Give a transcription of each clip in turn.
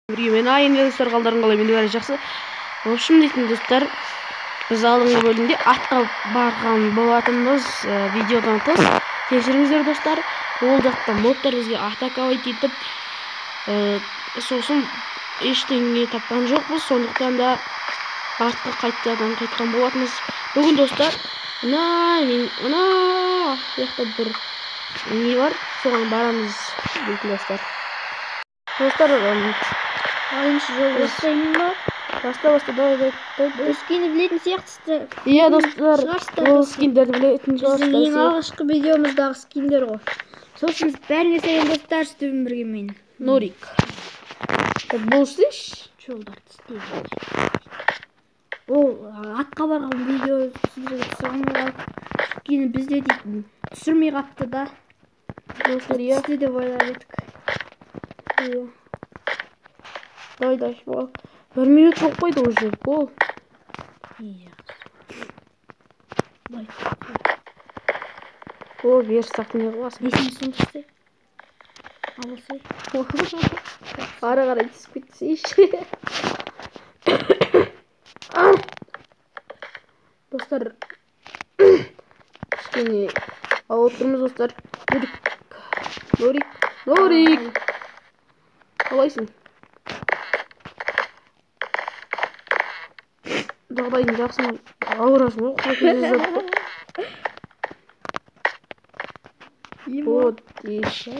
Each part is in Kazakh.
Бірге мен Айын, достар, қалдарың қалай, менде бәрі жақсы. В общем, дейтін достар, біз алдыңғы бөлімде атқа барған болатынбыз, видеодан тыс. Кешіріңіздер, достар, ол жақта мобтар бізге атаковать етіп, сосын ештеңе тапқан жоқпыз, сондықтан да артқа қайтадан қайтқан болатынбыз. Бүгін, достар, мына жақта бір не бар, соған барамыз дейтін достар. Достар, Алыншы жол бастаймын ба? Баста, баста, давай, давай, давай. Бұл скинді білетін сияқтысыздар. Иә, достар, Шығарсыздар, бұл достар. Скиндерді білетін Біздің шығарсыздар. ең алғашқы видеомыздағы скиндер ғой. Сосын бәріңе сәлем, достар, сіздермен бірге мен. Нурик. Бұл слышь? Жолдарды істеймін. Ол атқа барған видео сіздерге түсіре алмай қалдық. Өйткені бізде дейтін түсірмей қапты да. Достар, иә. Түсті деп ойлап едік. Иә. Давай, давай, бол. 1 минут болып қойды уже, бол. Иә. Былай. О, верстак не қыласың? Несін сұмдық Алсай. Ары қарай түсіп кетсейші. Достар, кішкене алып отырмыз, достар. Нурик, Нурик, Нурик. Қалайсың? Жағдайың жақсы ма? Ауырасың ғой, құлап кете жаздап. Вот, еще.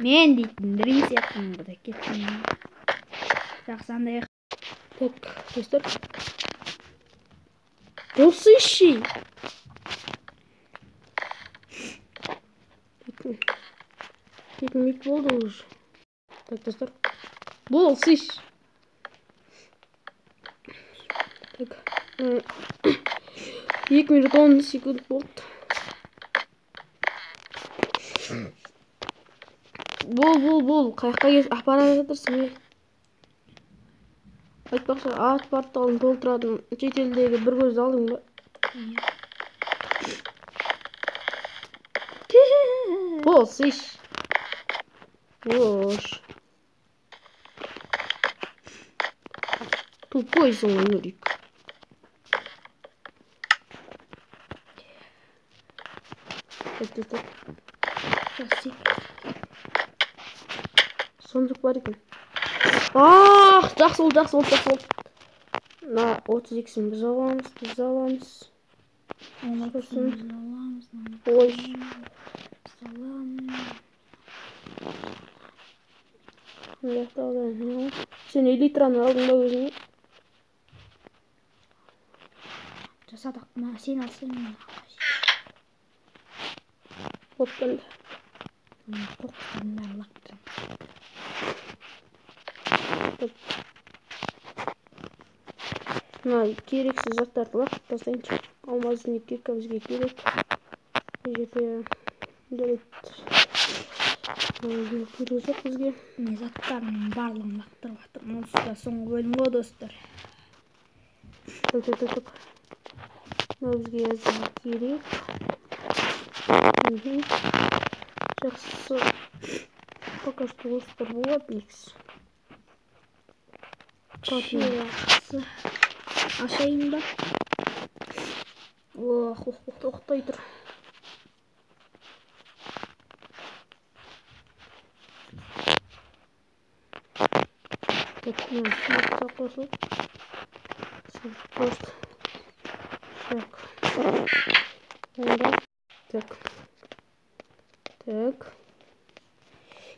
Мен дейтін дрин сияқтымын ғой да, кеттім. Жақсы, андай. Так, достар. Болсайшы. 2 минут болды уже. Так, достар. Болсайшы. Так. 2 минут 10 секунд болды. Бол, бол, бол. Қаяққа апара жатырсың, ей? Айтпақшы, ат порталын толтыратын шетелдегі бір көзді алдың ба? Иә. Болсайшы. Бош. Тупойсың ғой, Нурик. Так, так, так. Жақсы. Сундук бар екен. Ах, жақсы болды, жақсы болды, жақсы болды. Мына отыз екісін біз аламыз, біз аламыз. Он Сосын. алтысын біз аламыз, мынаны Ой. біз аламыз. Мына жақта алайын. Сен элитраны алдың ба өзіңе? Жасадық. Мына сен алсаң, мен Оппанда. Мына қоқыстардың бәрін лақтырамыз. Мына керексіз заттарды лақтырып тастайыншы. Алмазный кирка бізге керек. Бұл жерде жарайды. Керек жоқ бізге. Міне заттардың барлығын лақтырып жатырмын. Онсыз да соңғы бөлім ғой, достар. Так, так, так, так. Мынау бізге әзір керек. Жақсы. Пока что осылар болады негізі. Жақсы. Ашайын ба? Ох, ох, ох. Тоқтай тұр. Так, мына суретті қосылып. Просто. Так. Онда. Так. Так.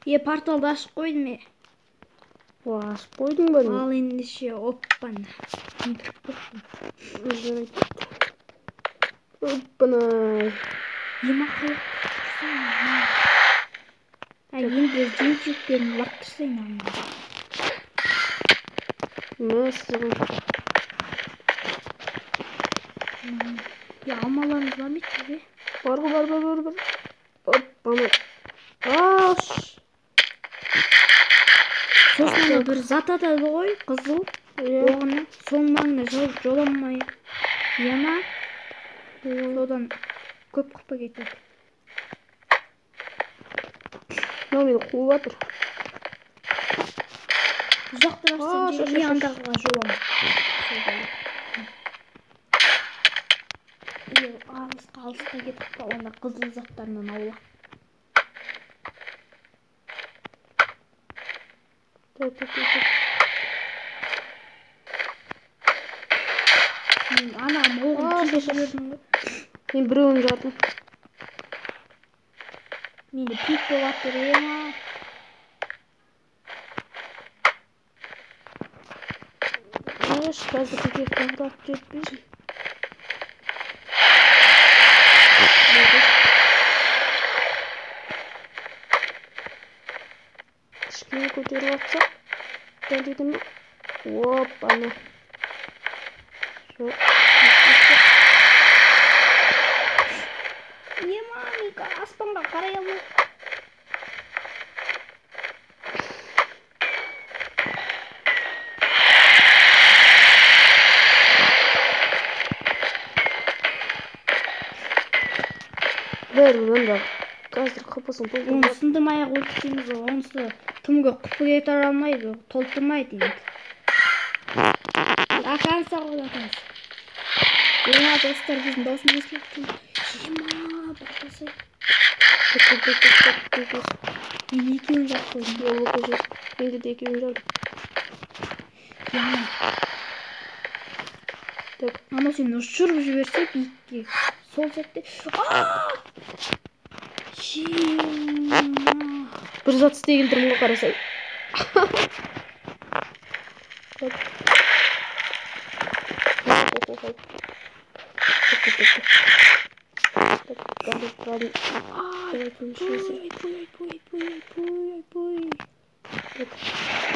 Е, порталды ашып қойдым, е. О, ашып қойдың ба не? Ал ендеше, оппана. Мен кіріп кеттім. Жарайды. Оппана. Ема қалай тұрсың? Ә, енді жемчугтерін лақтырсайын ана. Мәссаған. Е, алмаларыңыз бар ма еді сізде? Бар ғой, бар, бар, бар, бар. Оппана. Аш! Сосын ана бір зат атады ғой, қызыл. Иә. Оғыны соның маңына жоламай. Иә ма? Иә. Содан көп қыпы кетеді. Мынау мені қуып жатыр. Ұзақты барсам жерге андағыға жолама. Алысқа кетіп қал, анда қызыл заттарынан аулақ. Так. Мен ана оғын тиіп жібердім ғой. Мен біреуін жардым. Менде пик болып жатыр, ема. Еш, қазір бізге қаңғырап жетпейсің. Кішкене көтеріп атсақ, дәл дедім. Опа-на. Жоқ. Ема, мен аспанға қарай алмай. Бәрібір онда қазір қапасын толтырып. Оны сындырмай ақ өлтіреміз ғой, онысы тым көп құпы кетіре алмайды, толтырмайды енді. Аканса ғой, аканса. Ема, достар, біздің даусымыз естіліп тұр. Ема, бақтасы. Мен екеуін жарып қойдым. Жоқ, менде де екеуін жардым. Ема. Так. Анау сені ұшырып жіберсе биікке. Сол сәтте. Ема. Бір зат істеген тұрмын ғой, қарасай. Ай,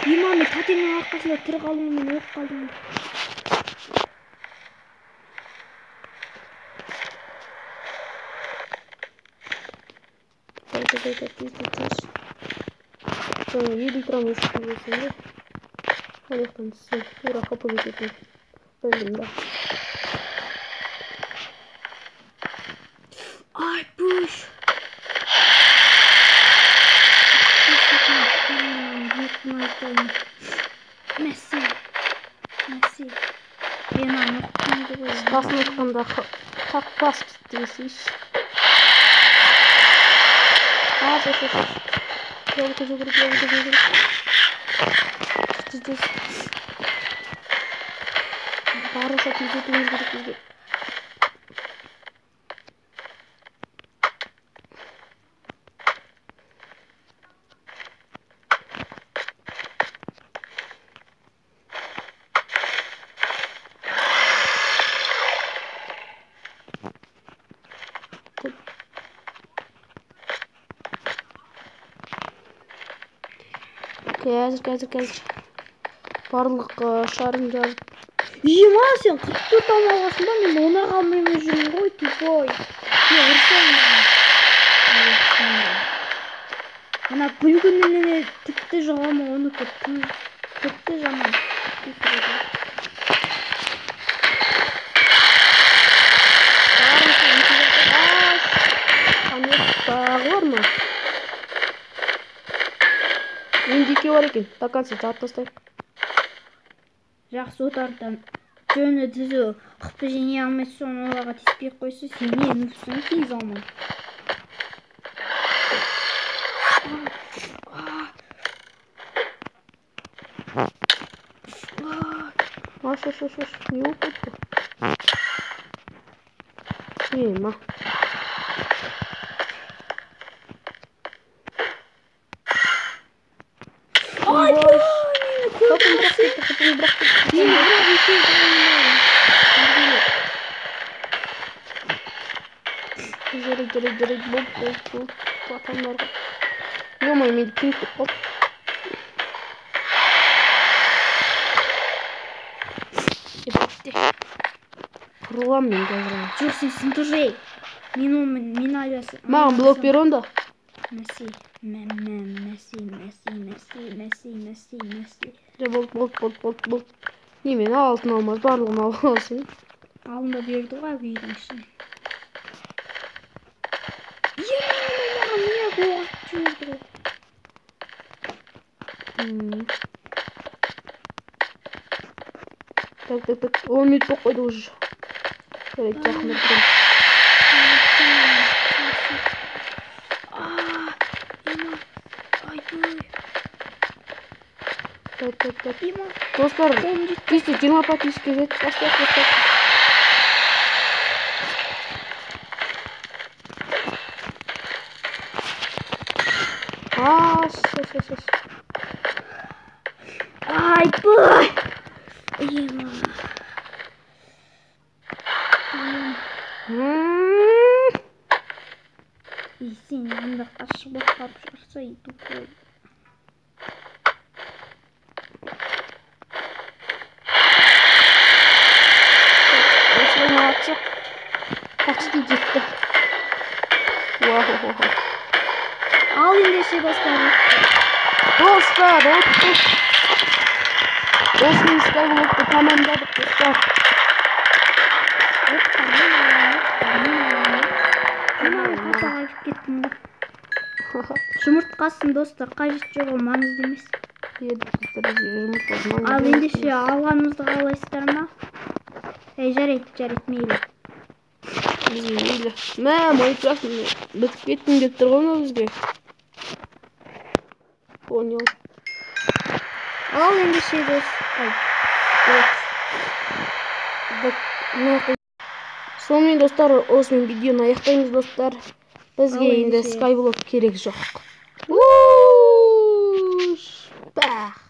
Ема, мен тотемнің арқасында тірі қалдым, мен өліп қалдым. Елу грамм өшіп келесің де. Ана жақтан түссең, тура қапы кететін. Білдім да. Ай, пүш. Мәси. Мәси. Мен аны ұқтымды ғой. Қысқасын айтқанда, қақ басып десейші. Яблоко жеу керек, яблоко жеу керек. Тез, тез. Барынша тездетуіміз керек бізге. Қазір. Барлық шарын жазып. Ема, сен 44 алма алғансың ба? Мен оны алмай жүрмін ғой, тупой. Мен ұрсам маған. Ана күлгініне тіпті жаман, оныкі тіпті жаман. Тағы бар ма? Менде екеу бар екен. До конца жарып тастайық. Жақсы, отардан жөні түзу қыпы жеңе алмайсың, оларға тиіспей қойса, сен не нұпсың тиізе алмай. Аш. Не болып кетті? Ема. Ай, Жарайды, болды. Батамдарға. Ё-моё, менде пинг деп қалды. Бітті. Қырыламын мен қазір. Жоқ, сен сындыржай. Мен оны, мен аясы. Маған блок бер онда. Мәси, мәси, мәси, мәси, мәси, мәси, мәси. Болды. Немен алтын алмаз барлығын алып аласың. Алдында берді ғой үйдің ішіне. Маған не оқ атып жіберді ғой. Так, так, так. 10 минут болып қойды уже. Жарайды, жақындап тұрамын. Так, так, так. Достар, 220 подписчикке жетіп бастайық, достар. Аш. Айбай! Ема. И сен анда қашып қалып шығарса, и тупой. Осылай молодцы. Почти жетті. Уау. Ал ендеше, достар. Достар, оттық. Осымен скайблокты тамамдадық, достар. Кеттім ғой. Жұмыртқасын, достар, қажет жоқ, ол маңызды емес. Ал ендеше алғанымызды қалайсыздар ма? Ей, жарайды, жарайды, мейлі. Бізге мейлі. Мә, Майнкрафт бітіп кеттім деп тұр ғой мынау бізге. Понял. Ал ендеше, достар. Сонымен, достар, осымен видеоны аяқтаймыз, достар. Бізге енді скайблок керек жоқ. Бах.